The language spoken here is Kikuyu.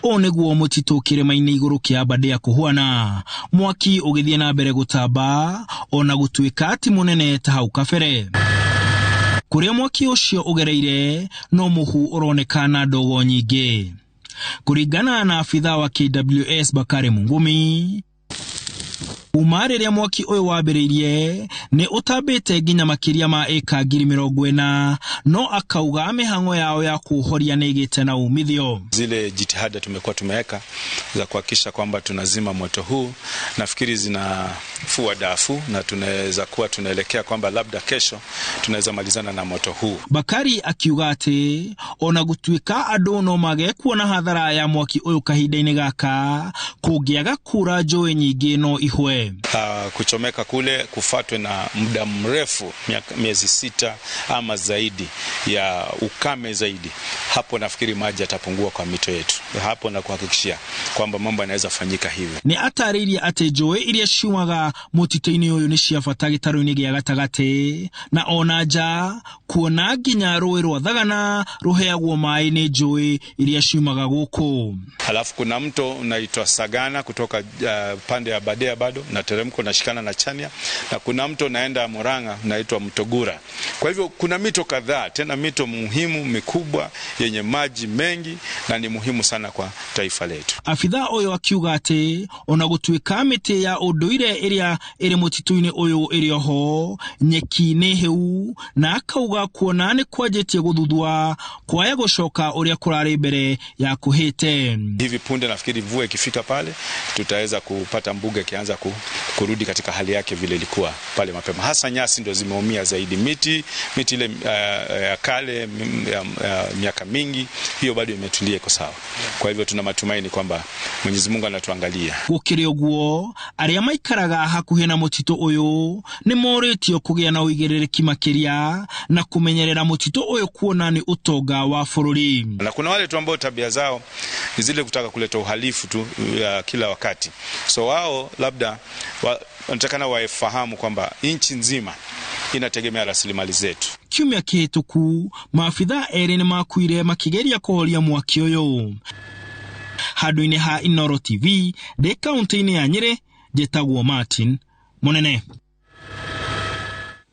Ũũ nĩguo mũtitũ kĩrĩma-inĩ igũrũ kĩa Aberdare kũhuana, mwaki ũgĩthiĩ na mbere gũtamba ona gũtuĩka ti mũnene ta hau kabere. Kũrĩa mwaki ũcio ũgereire no mũhu ũroneka na ndogo nyingĩ. Kũringana na abithaa wa KWS Bakari Mungumi, kuma rĩrĩa mwaki ũyũ wambĩrĩirie nĩ ũtambĩte nginya makĩria ma ĩka 40,000, no akauga mĩhang'o yao ya kũũhoria nĩ ĩgĩte na umithio. Zile jitihada tumekuwa tumeweka za kuhakikisha kwamba tunazima moto huu, nafikiri zinafua dafu na tunaweza kuwa tunaelekea kwamba labda kesho tunaweza malizana na moto huu. Bakari akiuga atĩ ona gũtuĩka andũ no mage kuona hathara ya mwaki ũyũ kahinda-inĩ gaka, kũngĩaga kura njũĩ nyingĩ no ihwe. Kuchomeka kule kufatwe na muda mrefu, miezi 6 ama zaidi ya ukame zaidi, hapo nafikiri maji yatapungua kwa mito yetu. Hapo na kuhakikishia kwamba mambo yanaweza fanyika hivyo. Nĩ atarĩirie atĩ njũĩ iria ciumaga mũtitũ-inĩ ũyũ nĩ cia bata gĩtarũ-inĩ gĩa gatagatĩ na ona nja, kuona nginya rũĩ rwa Thagana rũheagwo maĩ nĩ njũĩ iria ciumaga gũkũ. Alafu kuna mto unaitwa Sagana kutoka pande ya Aberdare bado na teremko unashikana na Chania, na kuna mto unaenda Murang'a unaitwa Mto Gura. Kwa hivyo kuna mito kadhaa, tena mito muhimu mikubwa yenye maji mengi na ni muhimu sana kwa taifa letu. Abithaa ũyũ akiuga atĩ ona gũtuĩka mĩtĩ ya ũndũire ĩrĩa ĩrĩ mũtitũ-inĩ ũyũ ĩrĩ oho, nyeki nĩ hĩu, na akauga kuona nĩ kwanjĩtie gũthuthua kwaya gũcoka ũrĩa kũrarĩ mbere ya kũhĩte. Hivi punde nafikiri mvua ikifika pale tutaweza kupata mbuga ikianza kurudi katika hali yake vile ilikuwa pale mapema. Hasa nyasi ndio zimeumia zaidi, miti ile ya kale ya miaka mingi hiyo bado imetulia, iko sawa. Kwa hivyo tuna matumaini kwamba Mwenyezi Mungu anatuangalia. Gũkĩrĩ ũguo, arĩa maikaraga hakuhĩ na mũtitũ ũyũ nĩ morĩtio kũgĩa na ũigĩrĩrĩki makĩria na kũmenyerera mũtitũ ũyũ kuona nĩ ũtonga wa bũrũri. Na kuna wale tu ambao tabia zao ni zile kutaka kuleta uhalifu tu ya kila wakati. So wao labda wanatakana wafahamu kwamba nchi nzima inategemea rasilimali zetu. Kiumia kĩhĩtũku maabithaa erĩ nĩ makuire makĩgeria kũhoria mwaki ũyũ. Handũ-inĩ ha Inooro TV ndĩ kaũntĩ-inĩ ya Nyĩrĩ, njĩtagwo Martin Mũnene.